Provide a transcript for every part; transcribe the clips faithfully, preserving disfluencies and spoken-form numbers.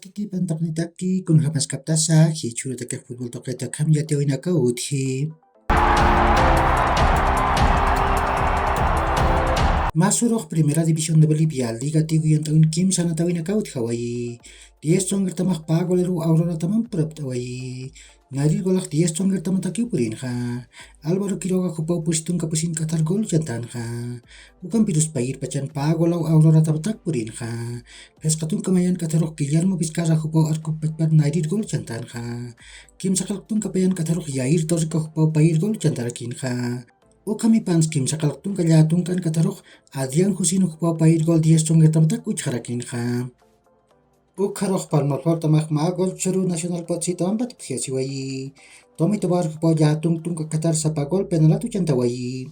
Tiki pantaqnitaki, kunjamaskaptasa jichhürutakix futbol tuqita akham yatiyawinakaw utji. Mä surux Primera División de Bolivia, Liga Tigo yant'awin kimsa anatawinakaw utjawayi. Diez Tongertamax pä golaruw Aurorataman purapt'awayi. Nayrir golax Diez Tongertamatakiw purinxa. Álvaro Quiroga jupaw pusi tunka pusin k'athar gol chantänxa. Ukampirus payir pachan pä golaw Auroratamatak purinxa. Phisqa tunka mayan k'atharux Guillermo Vizcarra jupaw arkup pachpar nayrir gol chantänxa. Kimsa qillq tunka payan k'atharux Yair Torreca jupaw payir gol chantarakinxa. Ukhamipans kimsa qillq tunka llätunk'an k'atharux Adrián Jusino jupaw payir gol Diez Tongertamatak uchxarakinxa. Ukxarux Palmaflortamax mä gol chhuruw Nacional Potositamampatipxiyasiwayi. Tommy Tobar jupaw llätunk tunka k'athar sapa gol penalatu chantawayi.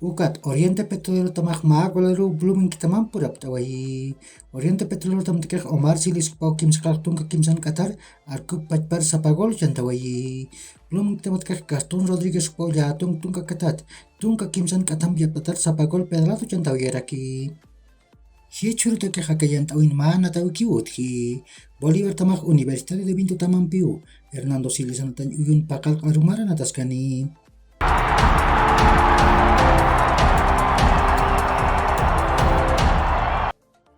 Ukat Oriente Petrolerotamax mä golaruw Bloomingtamamp purapt'awayi. Oriente Petrolerotamtakix Omar Siles jupaw kimsa qillq tunka kimsan k'athar arkup pachpar sapa gol chantawayi. Bloomingtamatkax Gastón Rodríguez jupaw llätunk tunka k'athat tunka kimsan k'athamp yapt'atar sapa gol penalatu chantawayaraki. Jichhürutakix aka yant'awin mä anatawikiw utji. Bolivartamax Universitario de Vintotamampiw Hernando Siles anatañ uyun paqallq arumar anataskani.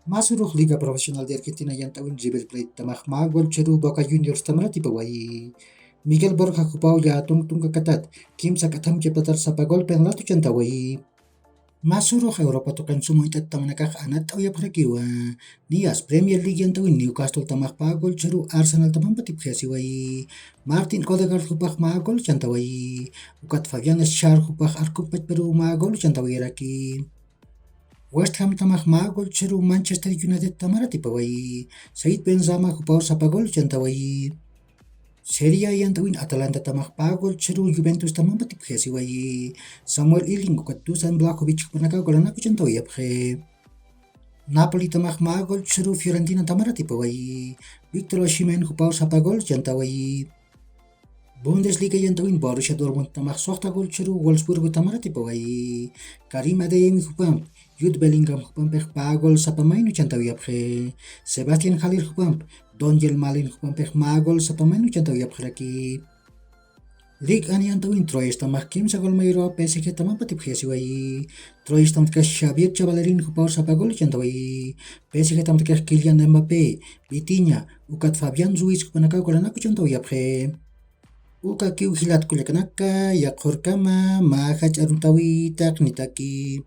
Mä surux Liga Profesional de Argentina yant'awin River Platetamax mä gol chhuruw Boca Juniorstamaratipawayi. Miguel Borja jupaw llätunk tunka k'athat kimsa k'athamp yapt'atar sapa gol penalatu chantawayi. Mä surux Europa tuqin sum uñt'at tamanakax anatt'awayapxarakiwa. Niyas Premier League yant'awin Newcastletamax pä gol chhuruw Arsenaltamampatipxiyasiwayi. Martin Odegaard jupax mä gol chantawayi. Ukat Fabián Schär jupax arkup pachparuw mä gol chantawayaraki. West Hamtamax mä gol chhuruw Manchester Unitedtamaratipawayi. Said Benzema jupaw sapa gol chantawayi. Serie A yant'awin Atalantatamax pä gol chhuruw Juventustamanpatipxiyasiwayi. Samuel Iling ukat Dusan Vlahovic jupanakaw golanaku chantawayapxi. Napolitamax mä gol chhuruw Fiorentinatamaratipawayi. Victor Osimhen jupaw sapa gol chantawayi. Bundesliga yant'awin Borussia Dortmundtamax suxta gol chhuruw Wolfsburgotamaratipawayi. Karim Adeyemi jupamp Jude Bellingham jupampix pä gol sapa maynu chantawayapxi. Sebastián Haller jupamp Donyell Malen jupampix mä gol sapa maynu chantawayapxaraki. Ligue uno yant'awin Troyestamax kimsa gol mayruw P S Gtamampatipxiyasiwayi. Troyestamatkix Javier Chavalerin jupaw sapa gol chantawayi. P S Gtamatkix Kylian Mbappé, Vitinha, ukat Fabián Ruiz jupanakaw golanaku chantawayapxi. Ukakiw jilat kullakanaka, yaqhurkama mä jach'a aruntawi taqnitaki.